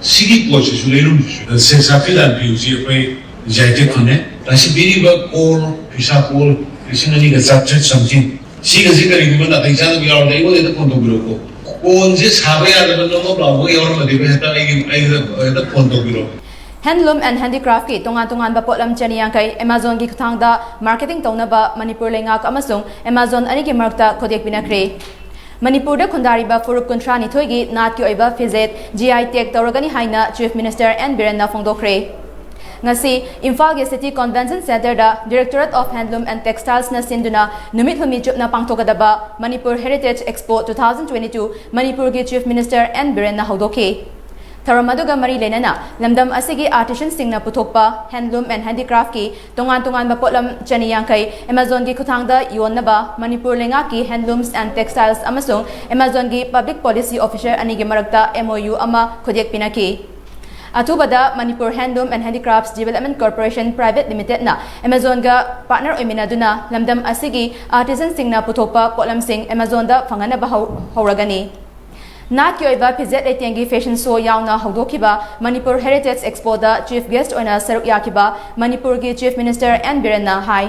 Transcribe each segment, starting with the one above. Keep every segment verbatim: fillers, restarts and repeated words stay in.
ꯁꯤꯒꯤ ꯄꯣꯠꯁꯤꯁꯨ, ꯂꯩꯔꯨꯝꯁꯤꯁꯨ, ꯁꯦꯁꯥꯐꯤ ꯂꯥꯟ ꯐꯤꯁꯤ ꯑꯩꯈꯣꯏ ꯖꯤ ꯑꯥꯏ ꯇꯦꯒ ꯐꯪꯉꯦ꯫ ꯉꯁꯤ ꯄꯤꯔꯤꯕ ꯀꯣꯜ, ꯐꯤꯁꯥ ꯀꯣꯜ ꯂꯤꯁꯤꯡ ꯑꯅꯤꯒ ꯆꯥꯇ꯭ꯔꯦꯠ something, ꯁꯤꯒꯁꯤ ꯀꯔꯤꯒꯨꯝꯕ ꯅꯥꯇꯩ ꯆꯥꯗꯕ ꯌꯥꯎꯔꯗꯤ ꯑꯩꯉꯣꯟꯗ ꯍꯦꯛꯇ ꯐꯣꯟ ꯇꯧꯕꯤꯔꯛꯎꯀꯣ꯫ ꯀꯣꯟꯁꯦ ꯁꯥꯕ ꯌꯥꯗꯕ ꯅꯣꯞ ꯅꯣꯞ ꯂꯥꯎꯕꯒ ꯌꯥꯎꯔꯝꯃꯗꯤ ꯍꯦꯛꯇ ꯑꯩꯒꯤ, ꯑꯩꯒꯤꯗ ꯍꯦꯛꯇ ꯐꯣꯟ ꯇꯧꯕꯤꯔꯛꯑꯣ꯫ Handloom and Handicraftꯀꯤ ꯇꯣꯉꯥꯟ ꯇꯣꯉꯥꯟꯕ ꯄꯣꯠꯂꯝ ꯆꯅꯤ ꯌꯥꯡꯈꯩ Amazonꯒꯤ ꯈꯨꯠꯊꯥꯡꯗ marketing ꯇꯧꯅꯕ ꯃꯅꯤꯄꯨꯔ ꯂꯩꯉꯥꯛ ꯑꯃꯁꯨꯡ Amazon ꯑꯅꯤꯒꯤ ꯃꯔꯛꯇ ꯈꯨꯗꯦꯛ ꯄꯤꯅꯈ꯭ꯔꯦ꯫ ꯃꯅꯤꯄꯨꯔꯗ ꯈꯨꯟꯗꯥꯔꯤꯕ ꯐꯨꯔꯨꯞ ꯀꯨꯟꯊ꯭ꯔꯥꯅꯤꯊꯣꯏꯒꯤ ꯅꯥꯠꯀꯤ ꯑꯣꯏꯕ ꯐꯤꯖꯦꯠ G I tag ꯇꯧꯔꯒꯅꯤ ꯍꯥꯏꯅ Chief Minister N ꯕꯤꯔꯦꯟꯅ ꯐꯣꯡꯗꯣꯛꯈ꯭ꯔꯦ꯫ ꯉꯁꯤ ꯏꯝꯐꯥꯜꯒꯤ City Convention Centreꯗ Directorate of Handloom and Textilesꯅ ꯁꯤꯟꯗꯨꯅ ꯅꯨꯃꯤꯠ ꯍꯨꯝꯅꯤ ꯆꯨꯞꯅ ꯄꯥꯡꯊꯣꯛꯀꯗꯕ Manipur Heritage Expo two thousand twenty two ꯃꯅꯤꯄꯨꯔꯒꯤ Chief Minister N ꯕꯤꯔꯦꯟꯅ ꯍꯧꯗꯣꯛꯈꯤ꯫ ꯊꯧꯔꯝ ꯑꯗꯨꯒ ꯃꯔꯤ ꯂꯩꯅꯅ ꯂꯝꯗꯝ ꯑꯁꯤꯒꯤ artisanꯁꯤꯡꯅ ꯄꯨꯊꯣꯛꯄ Handloom and Handicraftꯀꯤ ꯇꯣꯉꯥꯟ ꯇꯣꯉꯥꯟꯕ ꯄꯣꯠꯂꯝ ꯆꯅꯤ ꯌꯥꯡꯈꯩ Amazonꯒꯤ ꯈꯨꯠꯊꯥꯡꯗ ꯌꯣꯟꯅꯕ ꯃꯅꯤꯄꯨꯔ ꯂꯩꯉꯥꯛꯀꯤ Handlooms and Textiles ꯑꯃꯁꯨꯡ Amazonꯒꯤ Public Policy Officer ꯑꯅꯤꯒꯤ ꯃꯔꯛꯇ M O U ꯑꯃ ꯈꯨꯗꯦꯛ ꯄꯤꯅꯈꯤ꯫ ꯑꯊꯨꯕꯗ Manipur Handloom and Handicrafts Development Corporation Private Limitedꯅ Amazonꯒ partner ꯑꯣꯏꯃꯤꯟꯅꯗꯨꯅ ꯂꯝꯗꯝ ꯑꯁꯤꯒꯤ artisanꯁꯤꯡꯅ ꯄꯨꯊꯣꯛꯄ ꯄꯣꯠꯂꯝꯁꯤꯡ Amazonꯗ ꯐꯪꯍꯟꯅꯕ ꯍꯧ-, ꯍꯧꯔꯒꯅꯤ꯫ ꯅꯥꯠꯀꯤ ꯑꯣꯏꯕ ꯐꯤꯖꯦꯠ ꯂꯩꯇꯦꯡꯒꯤ fashion show ꯌꯥꯎꯅ ꯍꯧꯗꯣꯛꯈꯤꯕ Manipur Heritage Expoꯗ chief guest ꯑꯣꯏꯅ ꯁꯔꯨꯛ ꯌꯥꯈꯤꯕ ꯃꯅꯤꯄꯨꯔꯒꯤ Chief Minister N ꯕꯤꯔꯦꯟꯅ ꯍꯥꯏ,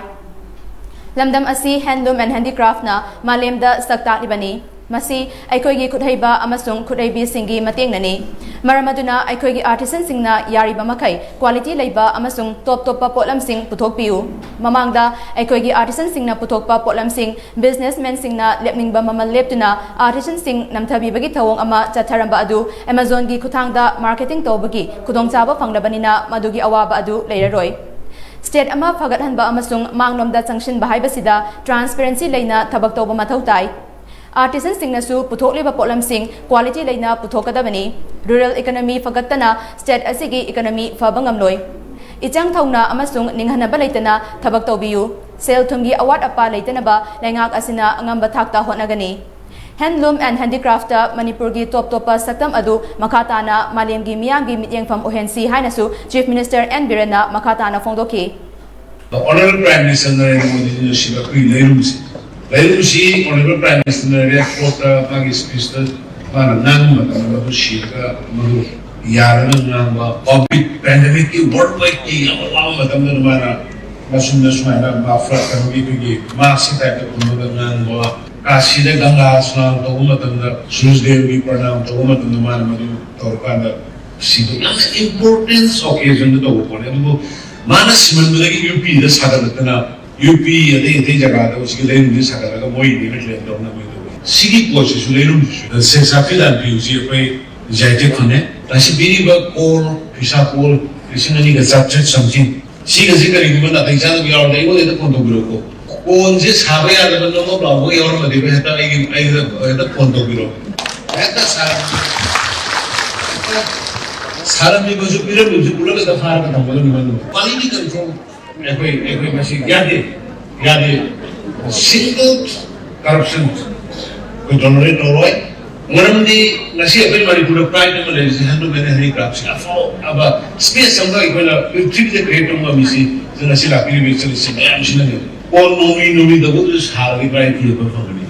ꯂꯝꯗꯝ ꯑꯁꯤ Handloom and Handicraftꯅ ꯃꯥꯂꯦꯝꯗ ꯁꯛ ꯇꯥꯛꯂꯤꯕꯅꯤ꯫ ꯃꯁꯤ ꯑꯩꯈꯣꯏꯒꯤ ꯈꯨꯠꯍꯩꯕ ꯑꯃꯁꯨꯡ ꯈꯨꯠꯍꯩꯕꯤꯁꯤꯡꯒꯤ ꯃꯇꯦꯡꯅꯅꯤ꯫ ꯃꯔꯝ ꯑꯗꯨꯅ ꯑꯩꯈꯣꯏꯒꯤ artisanꯁꯤꯡꯅ ꯌꯥꯔꯤꯕ ꯃꯈꯩ quality ꯂꯩꯕ ꯑꯃꯁꯨꯡ top ꯇꯣꯞꯄ ꯄꯣꯠꯂꯝꯁꯤꯡ ꯄꯨꯊꯣꯛꯄꯤꯌꯨ꯫ ꯃꯃꯥꯡꯗ ꯑꯩꯈꯣꯏꯒꯤ artisanꯁꯤꯡꯅ ꯄꯨꯊꯣꯛꯄ ꯄꯣꯠꯂꯝꯁꯤꯡ businessmanꯁꯤꯡꯅ ꯂꯦꯞꯅꯤꯡꯕ ꯃꯃꯜ ꯂꯦꯞꯇꯨꯅ artisanꯁꯤꯡ ꯅꯝꯊꯕꯤꯕꯒꯤ ꯊꯧꯑꯣꯡ ꯑꯃ ꯆꯠꯊꯔꯝꯕ ꯑꯗꯨ Amazonꯒꯤ ꯈꯨꯠꯊꯥꯡꯗ marketing ꯇꯧꯕꯒꯤ ꯈꯨꯗꯣꯡꯆꯥꯕ ꯐꯪꯂꯕꯅꯤꯅ ꯃꯗꯨꯒꯤ ꯑꯋꯥꯕ ꯑꯗꯨ ꯂꯩꯔꯔꯣꯏ꯫ State ꯑꯃ ꯐꯒꯠꯍꯟꯕ ꯑꯃꯁꯨꯡ ꯃꯥꯡꯂꯣꯝꯗ ꯆꯪꯁꯤꯟꯕ ꯍꯥꯏꯕꯁꯤꯗ transparency ꯂꯩꯅ ꯊꯕꯛ ꯇꯧꯕ ꯃꯊꯧ ꯇꯥꯏ꯫ Artisanꯁꯤꯡꯅꯁꯨ ꯄꯨꯊꯣꯛꯂꯤꯕ ꯄꯣꯠꯂꯝꯁꯤꯡ quality ꯂꯩꯅ ꯄꯨꯊꯣꯛꯀꯗꯕꯅꯤ꯫ Rural economy ꯐꯒꯠꯇꯅ state ꯑꯁꯤꯒꯤ economy ꯐꯕ ꯉꯝꯂꯣꯏ꯫ ꯏꯆꯪ ꯊꯧꯅ ꯑꯃꯁꯨꯡ ꯅꯤꯡꯍꯟꯅꯕ ꯂꯩꯇꯅ ꯊꯕꯛ ꯇꯧꯕꯤꯌꯨ꯫ ꯁꯦꯜ ꯊꯨꯝꯒꯤ ꯑꯋꯥꯠ ꯑꯄꯥ ꯂꯩꯇꯅꯕ ꯂꯩꯉꯥꯛ ꯑꯁꯤꯅ ꯑꯉꯝꯕ ꯊꯥꯛꯇ ꯍꯣꯠꯅꯒꯅꯤ꯫ Handloom and Handicraftꯇ ꯃꯅꯤꯄꯨꯔꯒꯤ top ꯇꯣꯞꯄ ꯁꯛꯇꯝ ꯑꯗꯨ ꯃꯈꯥ ꯇꯥꯅ ꯃꯥꯂꯦꯝꯒꯤ ꯃꯤꯌꯥꯝꯒꯤ ꯃꯤꯠꯌꯦꯡꯐꯝ ꯑꯣꯏꯍꯟꯁꯤ ꯍꯥꯏꯅꯁꯨ Chief Minister N ꯕꯤꯔꯦꯟꯅ ꯃꯈꯥ ꯇꯥꯅ ꯐꯣꯡꯗꯣꯛꯈꯤ꯫ Honorable Prime Minister Narendra Modi ꯁꯤꯗ ꯑꯩꯈꯣꯏꯒꯤ ꯂꯩꯔꯨꯝꯁꯤ, ꯂꯩꯔꯨꯝꯁꯤ Honorable Prime Minister ꯅ airportꯇ ꯃꯥꯒꯤ speechꯇ ꯃꯥꯅ ꯉꯥꯡꯕ ꯃꯇꯝꯗ ꯃꯗꯨ ꯁꯤꯔꯒ ꯃꯗꯨ ꯌꯥꯔꯒ ꯉꯥꯡꯕ, ꯀꯣꯚꯤꯗ ꯄꯦꯟꯗꯦꯃꯤꯛꯀꯤ ꯋꯥꯔꯜ ꯋꯥꯏꯗꯀꯤ ꯌꯥꯝ ꯋꯥꯕ ꯃꯇꯝꯗ ꯃꯥꯅ ꯃꯁꯨꯝꯗ ꯁꯨꯃꯥꯏꯅ ꯃꯐ꯭ꯂꯔ ꯀꯩꯅꯣꯒꯤ ꯑꯩꯈꯣꯏꯒꯤ ꯃꯥꯁꯀꯤ ꯇꯥꯏꯞꯇ ꯈꯨꯝꯃꯒ ꯉꯥꯡꯕ, ꯀꯥꯁꯤꯗ ꯒꯪꯒꯥ ꯁ꯭ꯅꯥꯟ ꯇꯧꯕ ꯃꯇꯝꯗ ꯁꯨꯔꯖꯗꯦꯕꯒꯤ ꯄ꯭ꯔꯅꯥꯝ ꯇꯧꯕ ꯃꯇꯝꯗ ꯃꯥꯅ ꯃꯗꯨ ꯇꯧꯔꯀꯥꯟꯗ ꯁꯤꯗ ꯌꯥꯝꯅ ꯏꯝꯄꯣꯔꯇꯦꯟꯁ ꯑꯣꯀꯦꯖꯟꯗ ꯇꯧꯕ ꯄꯣꯠꯅꯤ꯫ ꯑꯗꯨꯕꯨ ꯃꯥꯅ ꯁꯤꯃꯟꯕꯗꯒꯤ ꯌꯨ ꯄꯤꯗ ꯁꯥꯒꯠꯂꯛꯇꯅ ꯌꯨ ꯄꯤ ꯑꯇꯩ ꯑꯇꯩ ꯖꯒꯥꯗ ꯁꯤꯒꯤ ꯂꯩꯔꯨꯝꯁꯤ ꯁꯥꯒꯠꯂꯒ ꯃꯣꯏꯒꯤꯗꯤ ꯀ꯭ꯂꯦꯝ ꯇꯧꯅꯕ ꯇꯧꯕ꯫ ꯁꯤꯒꯤ ꯄꯣꯠꯁꯤꯁꯨ ꯂꯩꯔꯨꯝꯁꯤꯁꯨ ꯁꯦꯁꯥꯐꯤ ꯂꯥꯟꯄꯤꯌꯨꯁꯤ ꯑꯩꯈꯣꯏ ꯖꯥꯏꯇꯦꯛ ꯐꯪꯉꯦ꯫ ꯉꯁꯤ ꯄꯤꯔꯤꯕ ꯀꯣꯜ, ꯄꯩꯁꯥ ꯀꯣꯜ ꯂꯤꯁꯤꯡ ꯑꯅꯤꯒ ꯆꯥꯇ꯭ꯔꯦꯠ something, ꯁꯤꯒꯁꯤ ꯀꯔꯤꯒꯨꯝꯕ ꯅꯥꯇꯩ ꯆꯥꯗꯕ ꯌꯥꯎꯔꯗꯤ ꯑꯩꯉꯣꯟꯗ ꯍꯦꯛꯇ ꯐꯣꯟ ꯇꯧꯕꯤꯔꯛꯎꯀꯣ꯫ ꯀꯣꯟꯁꯦ ꯁꯥꯕ ꯌꯥꯗꯕ ꯅꯣꯡꯃ ꯂꯥꯎꯕꯒ ꯌꯥꯎꯔꯝꯃꯗꯤ ꯑꯩꯈꯣꯏ ꯍꯦꯛꯇ ꯑꯩꯒꯤ ꯑꯩꯒ ꯍꯦꯛꯇ ꯐꯣꯟ ꯇꯧꯕꯤꯔꯛꯑꯣ꯫ ꯍꯦꯛꯇ ꯁꯥꯔꯝꯃꯤ꯫ ꯁꯥꯔꯝꯃꯤꯕꯁꯨ ꯄꯤꯔꯝꯃꯤꯕꯁꯨ ꯄꯨꯂꯞ ꯍꯦꯛꯇ ꯐꯥꯔꯒ ꯊꯝꯒꯗꯕꯅꯤ ꯃꯗꯨ꯫ ꯀ꯭ꯋꯥꯂꯤꯇꯤ ꯀꯟꯇ꯭ꯔꯣꯜ ꯑꯩꯈꯣꯏ ꯑꯩꯈꯣꯏ ꯃꯁꯤ ꯌꯥꯗꯦ꯫ ꯌꯥꯗꯦ꯫ ꯁꯤꯡꯒꯜ ꯀꯔꯞꯁꯟ ꯑꯩꯈꯣꯏ ꯇꯣꯂꯔꯦꯠ ꯇꯧꯔꯣꯏ꯫ ꯃꯔꯝꯗꯤ ꯉꯁꯤ ꯑꯩꯈꯣꯏ ꯃꯅꯤꯄꯨꯔꯗ ꯄ꯭ꯔꯥꯏꯗ ꯑꯃ ꯂꯩꯔꯤꯁꯦ ꯍꯦꯟꯂꯨꯝ ꯑꯦꯟ ꯍꯦꯟꯗꯤꯀ꯭ꯔꯥꯐꯁꯦ ꯑꯐꯥꯎ ꯑꯕ ꯁ꯭ꯄꯦꯁ ꯑꯃ ꯑꯩꯈꯣꯏꯅ ꯄ꯭ꯔꯤꯊꯤꯕꯤꯗ ꯀ꯭ꯔꯤꯌꯦꯠ ꯇꯧꯕ ꯉꯝꯃꯤꯁꯤ ꯉꯁꯤ ꯂꯥꯛꯄꯤꯔꯤꯕ ꯑꯦꯛꯁꯦꯂꯦꯟꯁꯤ ꯃꯌꯥꯝꯁꯤꯅꯅꯦ꯫ ꯀꯣꯟ ꯅꯣꯡꯃꯩ ꯅꯣꯡꯃꯩ ꯇꯧꯕꯗꯨꯁꯨ ꯁꯥꯔꯒ ꯄ꯭ꯔꯥꯏꯗ ꯐꯤꯜ ꯑꯣꯏꯕ ꯐꯪꯒꯅꯤ꯫